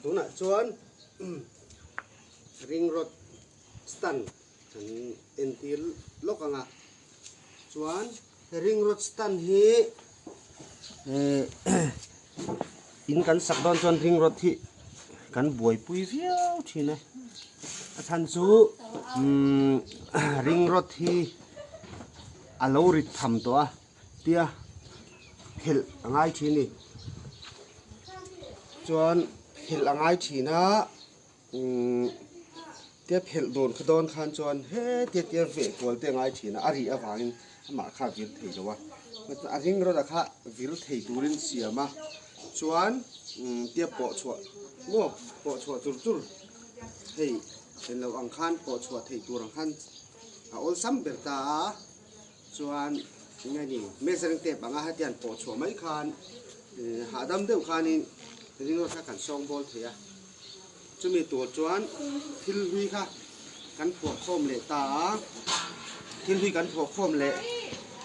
Tunah chuan ring rod stand kan entir lawk ang a, chuan ring rod stand hi in kan sak dawn chuan ring rod hi kan buaipui viau thin a, a chhan chu ring rod hi a lo rit tham tawh a. Tia phelh a ngai thin a ni. Chuan phelh a ngai thin a, umm tia phelh dawn kha dawn khan chuan hetia tia veh kual te a ngai thin a, a rih avangin amah kha a vir thei lo a. A ring rawt a kha vir thei turin siam a, chuan umm tia pawh chhuah maw pawh chhuah chur chur hei englo ang khan pawh chhuah theih tur ang khan a awlsam ber ta a. Chuan enge ni measuring tape anga hetiang pawh chhuah mai khan hahdam deuh khanin ringawt kha kan sawng bawl thei a, chumi tur chuan thil hlui kha kan phuah khawm leh ta a, thil hlui kan phuah khawm leh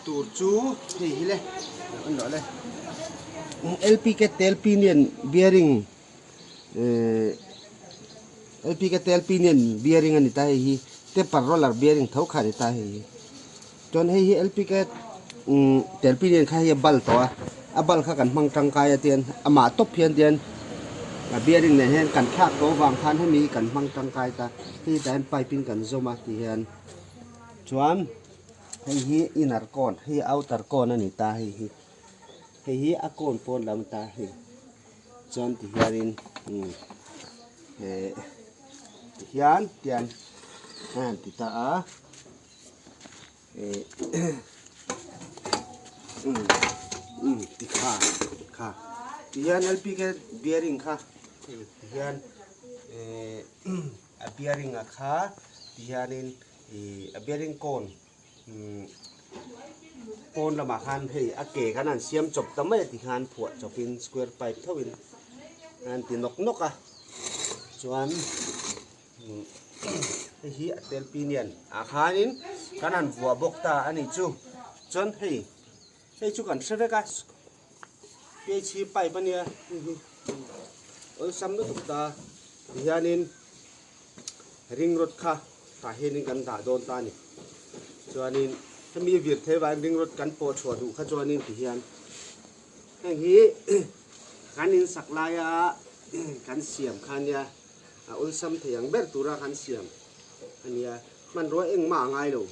tur chu hei hi le an rawh le LPK tel pinion bearing LPK tel pinion bearing a ni ta hei hi taper roller bearing tho kha a ni ta hei hi chuan hei hi LPK tel pinion kha hei a bal tawh a a bal kha kan hmang tangkai a tian amah tawp hian tian a bearing nen hian kan thlak tawh avang khan hemi hi kan hmang tangkai ta hei tah hian pipe in kan zawm a ti hian chuan hei hi inner cone hei outer cone a ni ta hei hi hei hi a cone pawn lam ta hei. Chuan ti hianin eh ti hian tian a han ti ta a eh um um ti kha kha ti hian lpk bearing kha hei ti hian eh a bearing a kha ti hianin ih a bearing cone. Pawn lamah khan hei a ke khan an siam chawp ta mai a ti khan phuah chawpin square pipe tho in an ti nawk nawk a chuan hei hi a tel pinion ah khanin kan han vuah bawk ta a nih chu chuan hei hei chu kan hre vek a phe pipe a nia hei hi awlsam lutuk ta tihianin. Ring rod kha tah hianin kan dah dawn ta a ni. Chuanin hemi vir thei vangin ring rod kan pawh chhuah duh kha chuanin ti hian heng hi kan insak laia kan siam kha ania a awlsam thei ang ber tura kan siam a nia. Hmanrua engmah a ngai lo.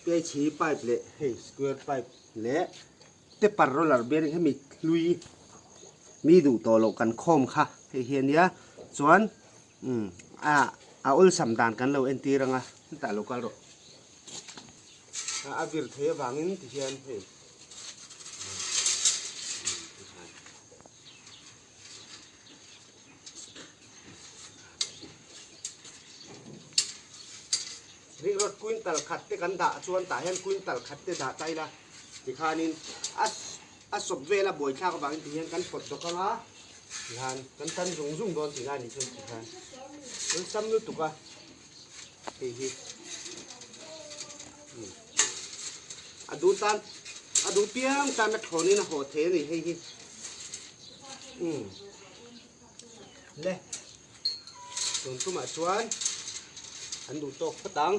Phei pipe leh hei square pipe leh Paper roller bearing hemi hlui mi duh tawh loh kan khawm kha hei hi ania chuan umm a a awlsam dan kan lo entir anga hetah lo kal rawh a vir thei avangin ti hian hei Ring rod quintal khat te kan dah chuan tah hian quintal khat te dah ta ila tikhanin a a sawp vel a buaithlak avangin tihian kan pawt dawk anga tihan kan tan zung zung dawn tihna a nih chu tikhan awlsam lutuk a hei hi a duh tan a duh piang tan a thlawnin a haw thei a ni hei hi umm le tun tumah chuan an duh tawk phawt ang.